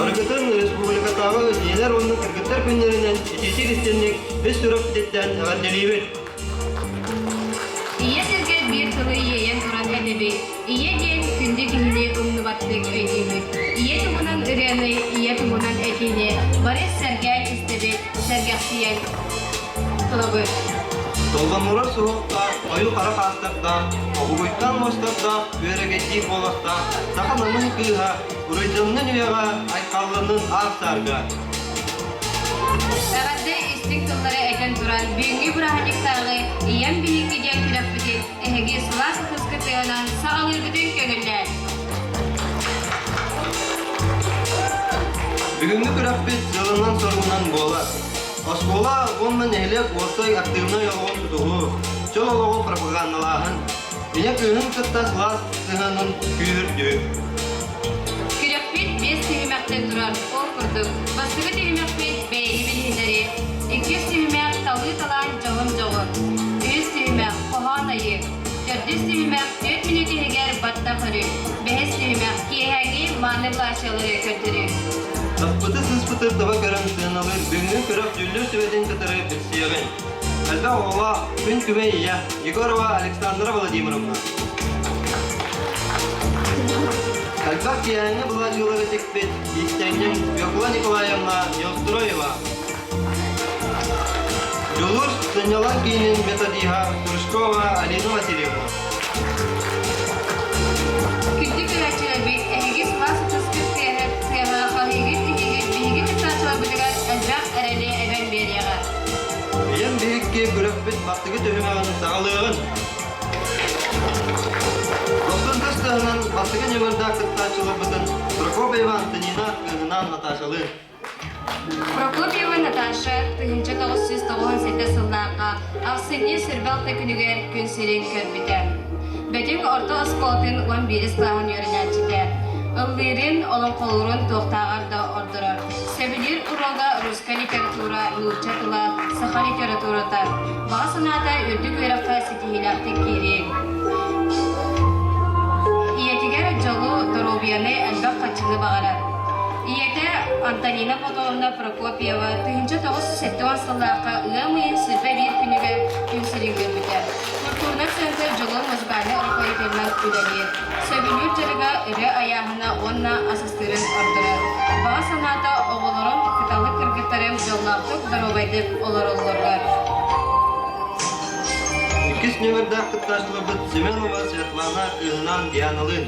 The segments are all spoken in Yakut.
Барыгытын республикатааҕы ийэлэр уонна кыргыттар күннэринэн итиитик истинник үс сүрэхпититтэн эҕэрдэлиибит! Ийэ сиргэ биир тылы иэйэн туран этэбит. Ийэ диэн күндү киһини умнубаттык өйдүүбүт. Ийэ туһунан ырыаны, ийэ туһунан этиини бары сэргээн истэбит, сэргэхсийэн ылабыт. Доллонурар суһуохтаах, ойуу хара хаастардаах, обугуйтан муостардаах, үөрэгэйдии буолахтаах саха намын кыыһа Уруйданнын үйэҕэ, айхалланнын аар-саарга! Эҕэрдэ истиҥ тыллары этэн туран, бүгүҥҥү бырааһынньыктааҕы Ийэм биһикки диэн күрэхпитин эһиги сылаас ытыскыт тыаһынан саҕалыыргытын көҥүллээн! Бүгүҥҥү күрэхпит сыалынан-соругунан буолар. Оскуола уонна нэһилиэк уопсай актыыбынай олоҕун тутуһуу, чөл олоҕу пропагандалааһын, Ийэ кыыһын кытта сылаас сыһыанын күүһүрдүү. Күрэхпит биэс түһүмэхтэн турар. Ол курдук, бастакы түһүмэхпит бэйэни билиһиннэри, иккис түһүмэх талыы талаан дьоһун дьоҕур, үһүс түһүмэх хоһоон айыы, төрдүс түһүмэх 4 мүнүүт иһигэр баттах өрүү, бэһис түһүмэх киэһээҥҥи мааны плащалары көрдөрүү. Таспыты-сыспыты таба көрөн сыаналыыр бүгүҥҥү күрэх дьүүллүүр сүбэтин кытары билсиэҕиҥ. Элбэх оҕолоох күн күбэй ийэ Егорова Александра Владимировна. Элбэх киэһээҥҥи былаачыылары тикпит иистэнньэҥ Фёкла Николаевна Неустроева. Дьулус сынньалаҥ киинин методиһа Стручкова Алина Васильевна. Күндү көрөөччүлэрбит, эһиги сылаас ытыскыт тыаһа тыаһа хаһыыгыт иһигит биһиги кыттааччыларбытыгар элбэх эрэли эбэн биэриэҕэ. Ийэм биһикки күрэхпит бастакы түһүмэҕин саҕалыаҕын. Дохсун тыс тыаһынан бастакы ньымырдаах кыттааччыларбытын Прокопьева Антонина кыыһынаан Наташалыын. Прокопьева Наташа 1997 сыллаахха ахсынньы сырба алта күнүгэр күн сирин көрбүтэ. Бөтүҥ орто оскуолатын 11 кылааһын үөрэнээччитэ. Ыллыырын, олоҥхолуурун туохтааҕар да ордорор. Сөбүлүүр уруога русскай литература, нуучча тыла, саха литературата. Баҕа санаата үрдүк үөрэххэ ситиһиилээхтик киирии. Ийэтигэр дьолу, доруобуйаны, элбэх харчыны баҕарар. Ийэтэ Антонина Платоновна Прокопьева 1970 сыллаахха ыам ыйын сүүрбэ биир күнүгэр күн сирин көрбүтэ. Культурнай центр дьолун музыкальнай руководителинэн үлэлиир. Сөбүлүүр дьарыга ырыа айааһына уонна ас астыырын ордорор. Баҕа санаата оҕолорун, кыталык кыргыттарын дьоллоохтук, доруобайдык олороллоругар. Иккис нүөмэрдээх кыттааччыларбыт Семенова Светлана кыыһынаан Дианалыын.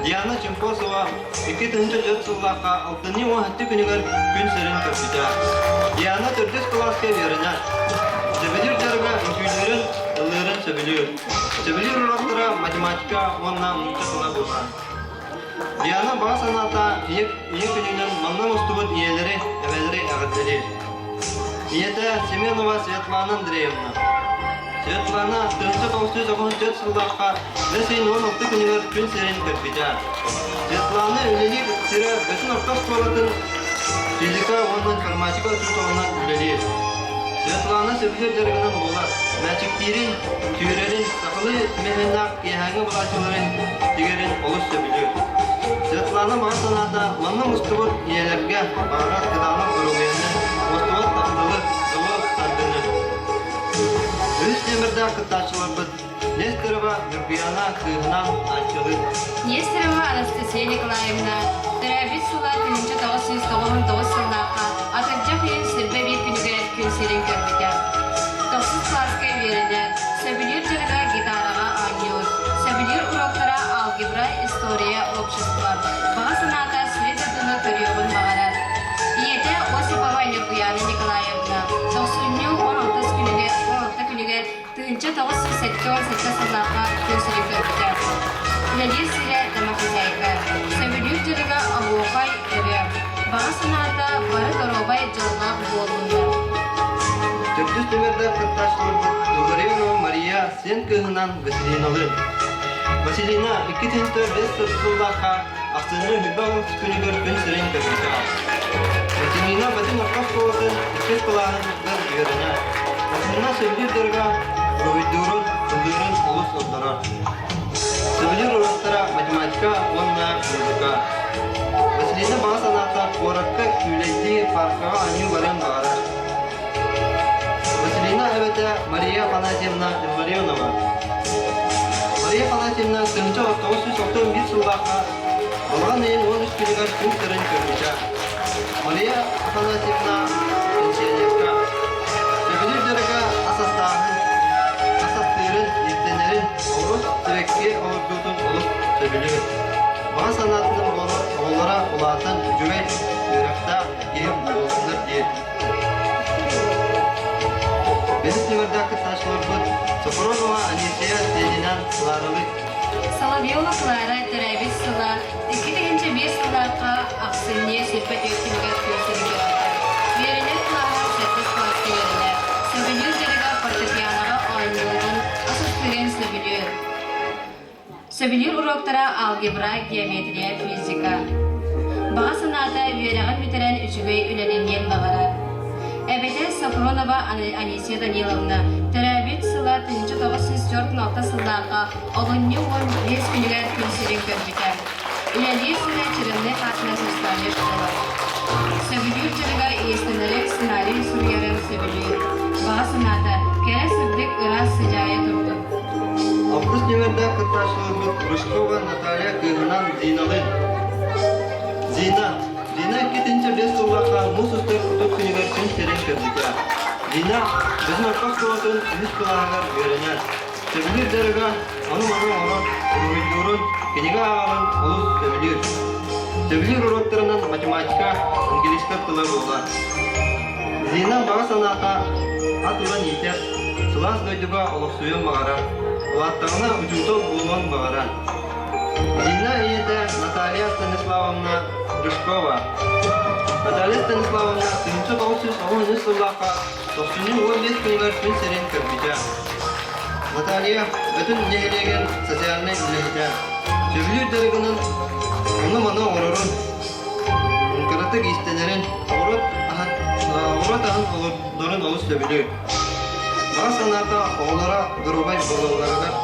Диана Чемпосова 2004 сыллаахха алтынньы 17 күнүгэр күн сирин көрбүтэ. Диана төрдүс кылааска үөрэнэр. Сөбүлүүр дьарыга үҥкүүлүүрүн, ыллыырын сөбүлүүр. Сөбүлүүр уруоктара математика уонна нуучча тыла буолар. Диана баҕа санаата ийэ, ийэ күнүнэн манна мустубут ийэлэри, эбэлэри эҕэрдэлиир. Ийэтэ Семенова Светлана Андреевна. Светлана 1994 сыллаахха бэс ыйын 16 күнүгэр күн сирин көрбүтэ. Светлана үлэлиир сирэ Бөтүн орто оскуолатын физика уонна информатика учууталынан үлэлиир. Светлана сөбүлүүр дьарыгынан буолар, мээчиктиирин, сүүрэрин, сахалыы мөһүннээх киэһээҥҥи былааччыларын тигэрин олус сөбүлүүр. Светлана баҕа санаата манна мустубут ийэлэргэ баҕарар кытаанах доруобуйаны, мустубат тапталы, дьолу, саргыны. Үһүс нүөмэрдээх кыттааччыларбыт Нестерова Ньургуйаана кыыһынаан Настялыын. Нестерова Анастасия Николаевна төрөөбүт сыла 1999 сыллаахха атырдьах ыйын сирбэ биир күнүгэр күн сирин көрбүтэ. Тохсус кылааска үөрэнэр, сөбүлүүр дьарыга гитараҕа оонньуур, сөбүлүүр уруоктара алгебра, история, общество. Баҕа санаата сири-дойдуну көрүөҕүн баҕарар. Ийэтэ Осипова Ньургуйаана Николаевна тохсунньу 16 күнүгэр 16 күнүгэр 1977 сыллаахха күн сирин көрбүтэ. Үлэлиир сирэ домохозяйка, сөбүлүүр дьарыга оһуохай, ырыа. Баҕа санаата бары доруобай, дьоллоох буоллуннар. Төрдүс нүмердээх кыттааччыларбыт Лугаренова Мария сиэн кыыһынан Василиналыын. Василина 205 сыллаахха Ахсынньы Үһүбэ күнүгэр күн сирин көрбүтэ. Василина Бөтүн орто оскуолатын иккис кылааһыгар үөрэнэр. Василина сөбүлүүр дьарыга уруһуйдуурун, ыллыырын олус ордорор. Сөбүлүүр уруоктара математика уонна музыка. Василина баҕа санаата күүлэйдии паркаҕа оонньуу барыан баҕарар. Василина эбэтэ Мария Афанасьевна Илларионова. Мария Афанасьевна 1991 сыллаахха балаҕан ыйын 13 күнүгэр күн сирин көрбүтэ. Мария Афанасьевна пенсионерка. Сөбүлүүр дьарыга ас астааһын, ас астыырын, иистэнэрин, оҕуруот сибэкки олордуутун олус сөбүлүүр. Баҕа санаатынан буолар оҕолоро улаатан үчүгэй үөрэхтээх киһи буоллуннар диир. Бэһис нүмердээх кыттааччыларбыт Сокурова Анисия Сенинан Кларалык. Соловьева Клара төрөөбүт сыла 2005 сыллаахха ахсынньы сүүрбэ түөрт күнүгэр күн сирин көрбүтэ. Үөрэнэр кылааһа сэттис кылааска үөрэнэр. Сөбүлүүр дьарыга фортепианоҕа оонньуурун, ас астыырын сөбүлүүр. Сөбүлүүр уруоктара алгебра, геометрия, физика. Баҕа санаата үөрэҕин бүтэрэн үчүгэй үлэлэниэн баҕарар. Эбэтэ Софронова Анисия Даниловна төрөөбүт сыла 1946 сыллаахха олунньу 15 күнүгэр күн сирин көрбүтэ. Үлэлиир сирэ Черемный аатынан сочетание школа. Сөбүлүүр дьарыга иистэнэри, сценарий суруйарын сөбүлүүр. Баҕа санаата, кэрэ сырдык ыраас сыдьаайа турдун. Алтыс нүмердээх кыттааччыларбыт Рыжкова Наталья кыыһынан Зиналыын. Зина. Зина 2005 сыллаахха муус устар отут күнүгэр күн сирин көрбүтэ. Зина Бөтүн орто оскуолатын үһүс кылааһыгар үөрэнэр. Сөбүлүүр дьарыга ону-маны оҥорон, уруһуйдуурун, кинигэ ааҕарын олус сөбүлүүр. Сөбүлүүр уруоктарынан математика, английскай тыла буолар. Зина баҕа санаата ат ылан иитэр, сылаас дойдуга олохсуйуон баҕарар, улааттаҕына учуутал буолуон баҕарар. Зина ийэтэ Наталья Станиславовна Рыжкова. Наталья Станиславовна 1993 сыллаахха тохсунньу 15 күнүгэр күн сирин көрбүтэ. Наталья бүтүн нэһилиэгин социальнай үлэһитэ. Сөбүлүүр дьарыгынан ону-маны оҥорорун, кыратык иистэнэрин, оҕуруот аһын, оҕуруот аһын олордорун олус сөбүлүүр. Баҕа санаата оҕолоро доруобай буолалларыгар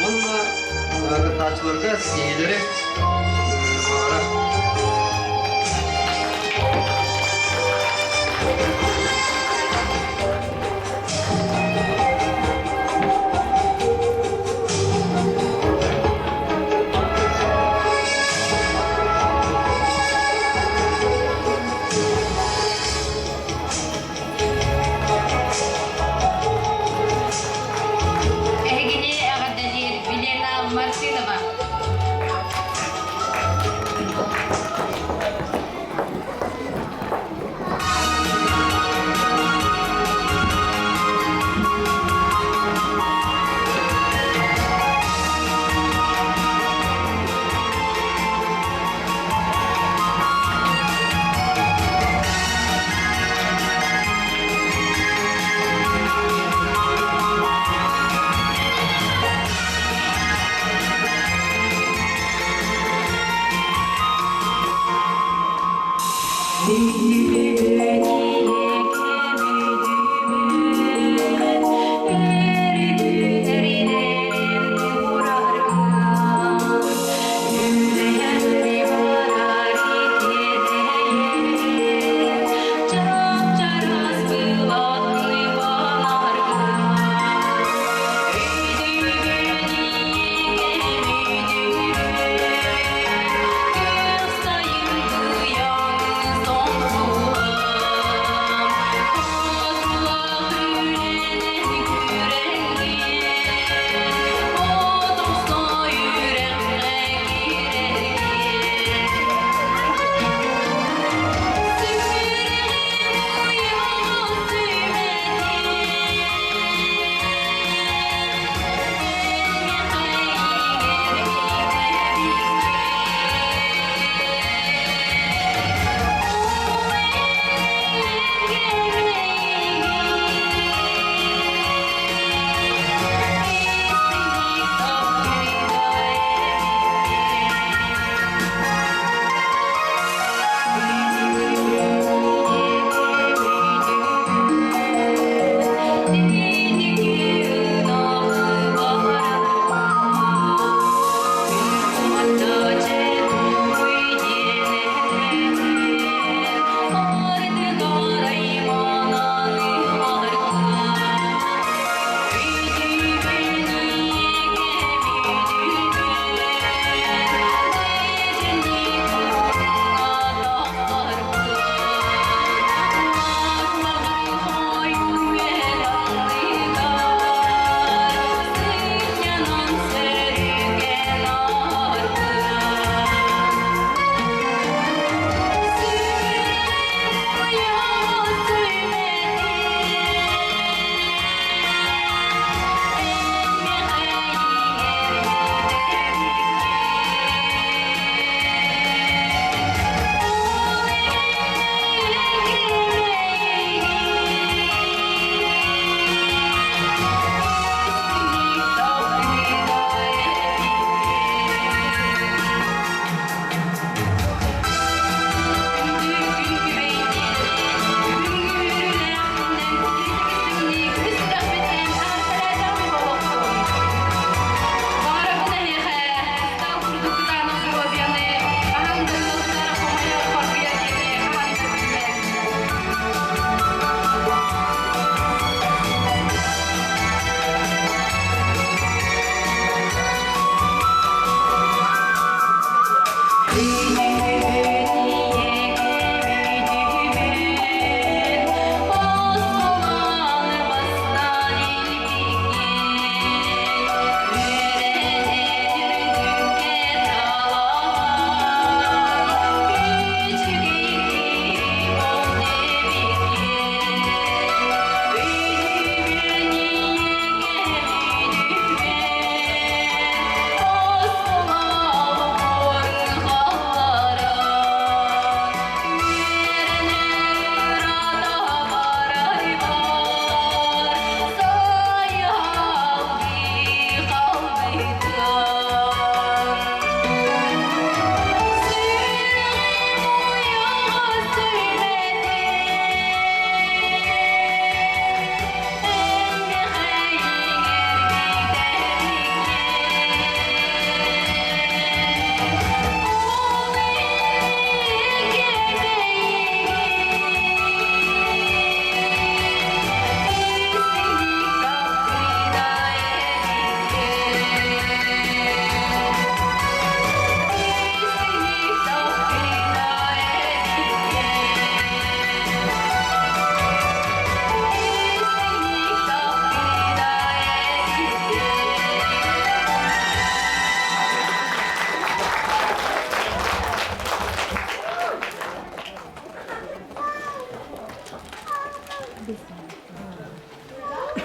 уонна кыттааччыларга ситиһиилэри баҕарар. Эһигини эҕэрдэлиир Елена Мартынова.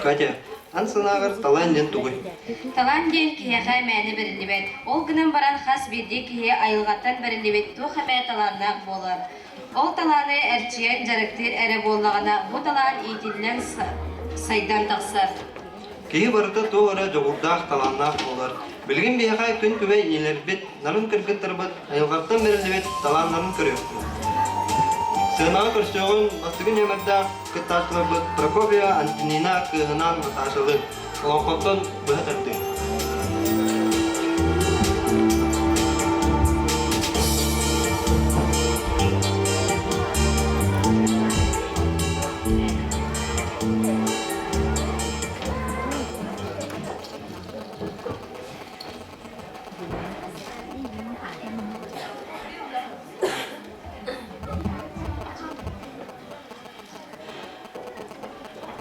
Катя, эн санааҕар талаан диэн тугуй? Талаан диэн киһиэхэ мээнэ бэриллибэт. Ол гынан баран хас биирдии киһи айылҕаттан бэриллибит туох эмэ талааннаах буолар. Ол талааны эрчийэн дьарыктыыр эрэ буоллаҕына, бу талаан иитиллэн сайдан тахсар. Киһи барыта туох эрэ дьоҕурдаах, талааннаах буолар. Билигин биһиэхэ күн күбэй ийэлэрбит, нарын кыргыттарбыт айылҕаттан бэриллибит талааннарын көрүөхпүт. Сыанаҕа көрсүөҕүн бастакы нүөмэрдээх кыттааччыларбыт Прокопьева Антонина кыыһынаан Наташалыын олоҥхоттон быһа тардыы.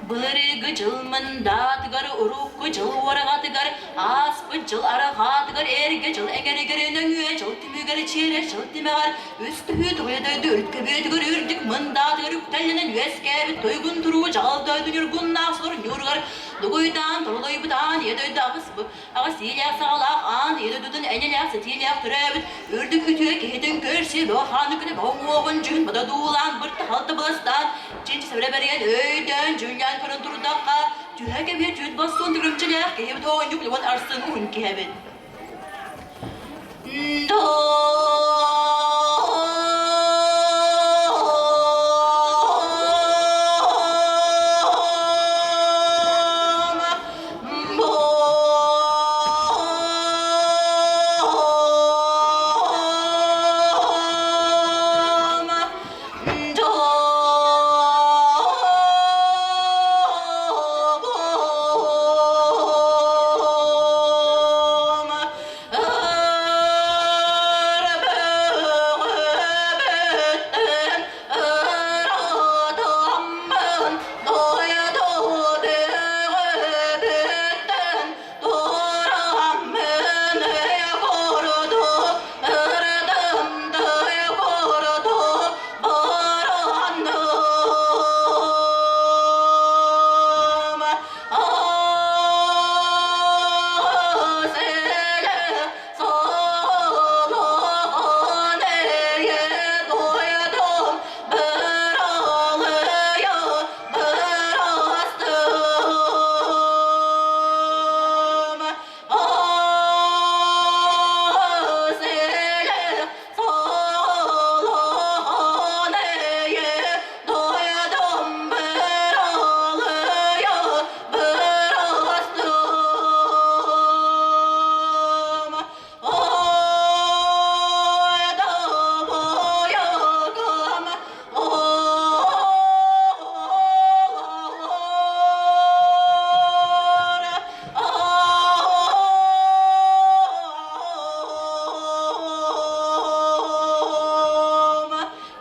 Былырыгы дьыл мындаатыгар, урукку дьыл уораҕатыгар, ааспыт дьыл арҕаатыгар, эргэ дьыл эҥэригэр, нөҥүө дьыл түмүгэр, чиэрэ дьыл тимэҕэр, үс түһүү туһуйа дойду үркөбүөтүгэр, үрдүк мындаатыгар үктэллэнэн үөскээбит туйгун туруу дьаҕал дойду ньургуннаах сорун ньууругар дугуйдаан торолойбут аан ийэ дойду аҕыс Аҕыс иилээх-саҕалаах аан ийэ дойдутун энэлээх ситиилээх төрөөбүт үрдүк үтүө киһитин көрсө хааны күнэ оҥуоҕун дьүһүн бододуулаан бырта-халта быластаан чинчи сэбирэ бэрийэн өйдөөн дьүллээн көрөн турдахха түһэ кэбиһэ түүт боссон түрүмчэлээх киһибит оонньук луган арсын уһун киһэбит.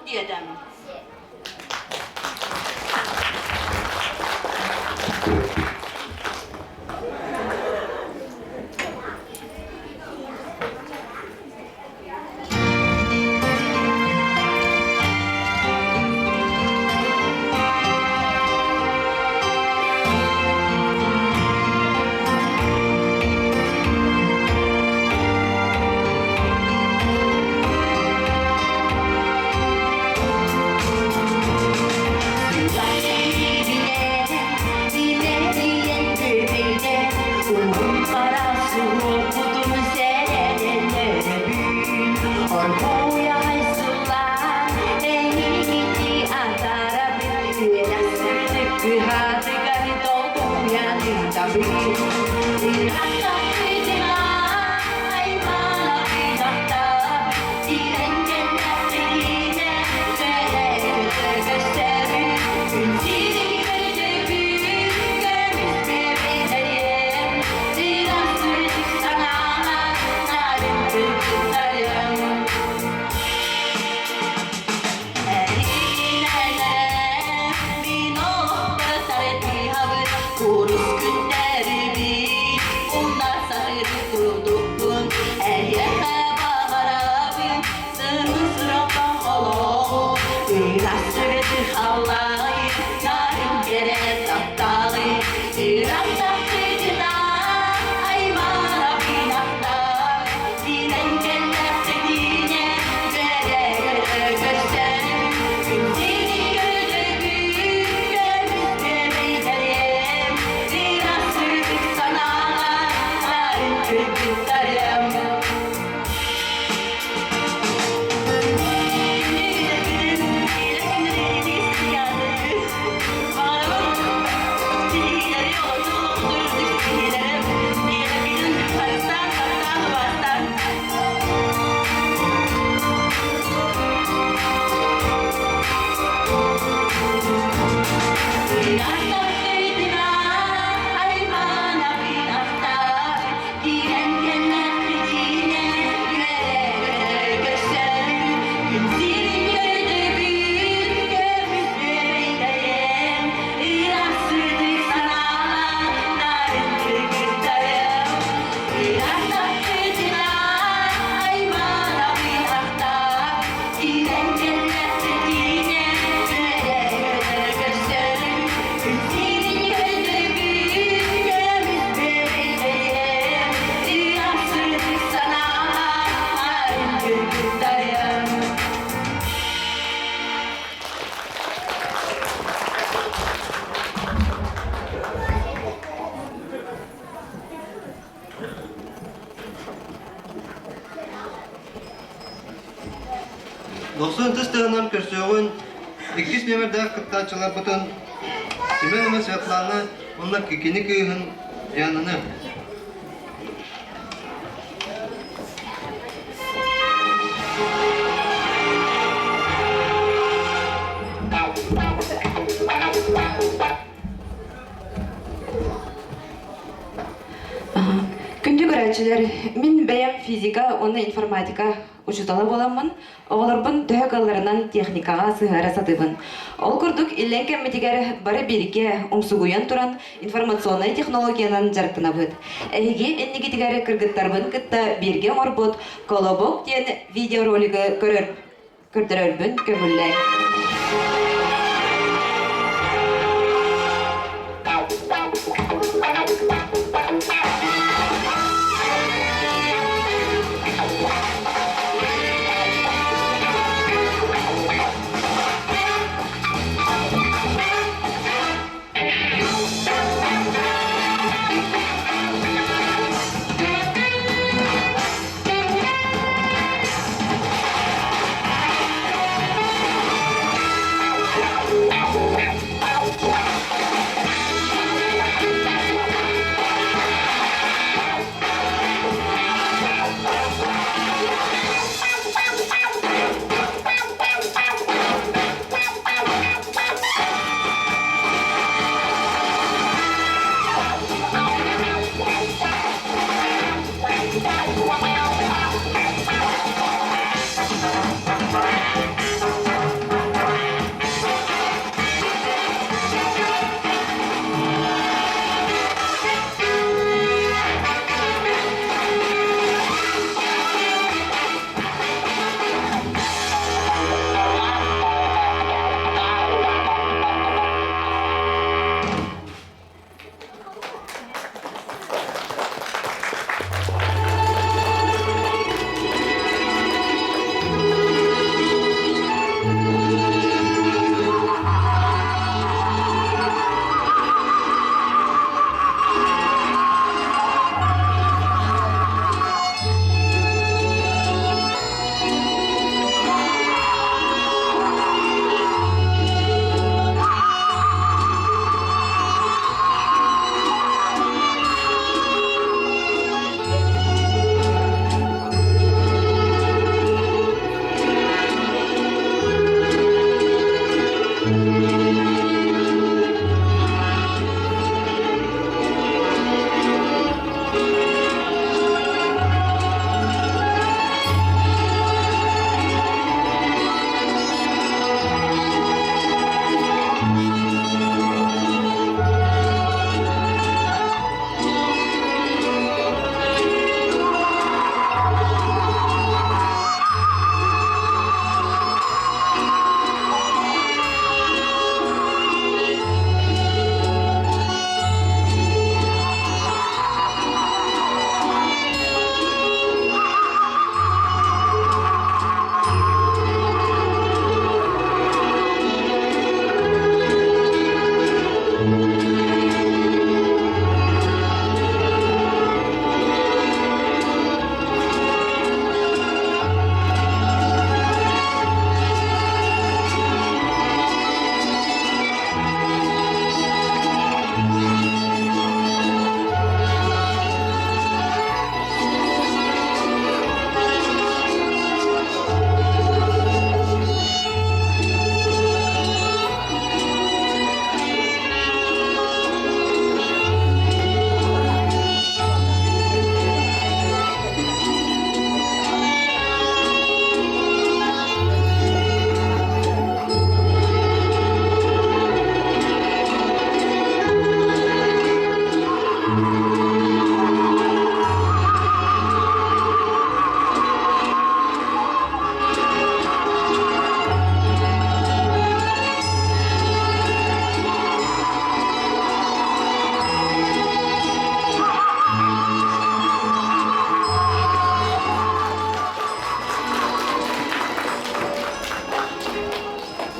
Диэдэм. Дохсун ытыс тыаһынан көрсүөҕүн иккис нүөмэрдээх кыттааччыларбытын Семенова Светлана уонна кини кыыһын Диананы. Күндү көрөөччүлэр, мин бэйэм физика уонна информатика учуутала буоламмын, оҕолорбун төһө кыалларынан техникаҕа сыһыара сатыыбын. Ол курдук, иллэҥ кэммитигэр бары бииргэ умсугуйан туран информационнай технологиянан дьарыктанабыт. Эһиги иннигитигэр кыргыттарбын кытта бииргэ оҥорбут «Колобок» диэн видеоролигы көрөр көрдөрөрбүн көҥүллээҥ.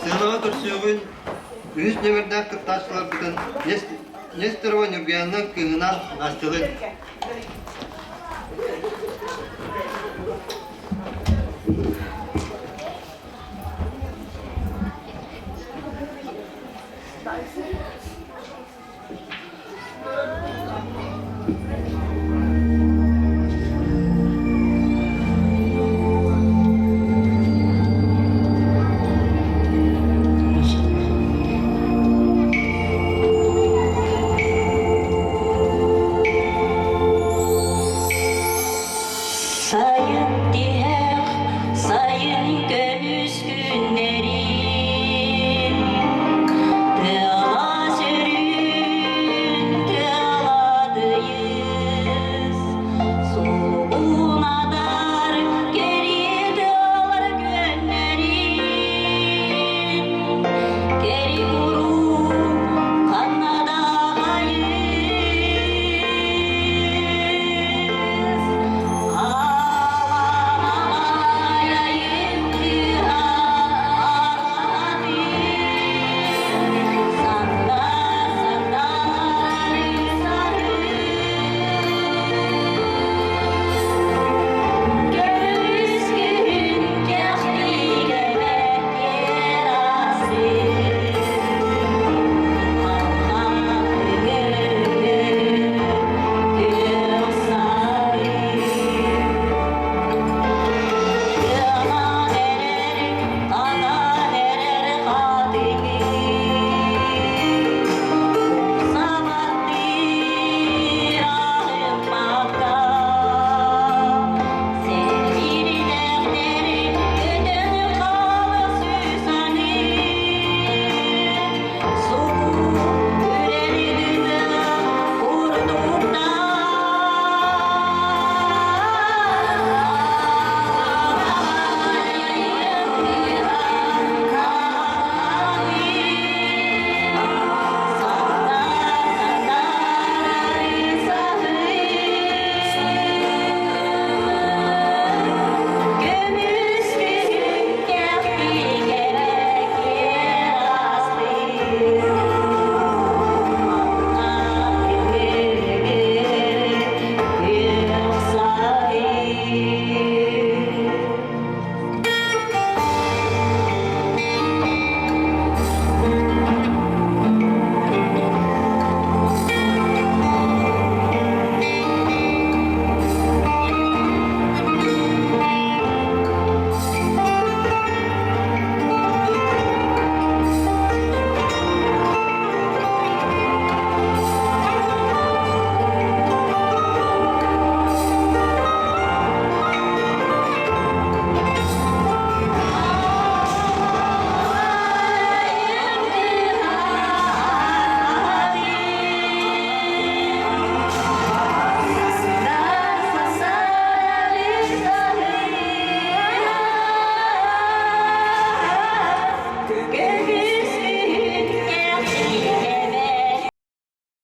Сыанаҕа көрсүөҕүн үһүс нүөмэрдээх кыттааччыларбытын Нестерова Ньургуйаана кыыһынан Настялыын. Сайын тиһэх, сайын көмүс күннэрин, Тыала сөрүүн, тыала тыйыс, Суугунадар кэрии тыалар күөннэрин, Кэри куруук ханна да хайыс,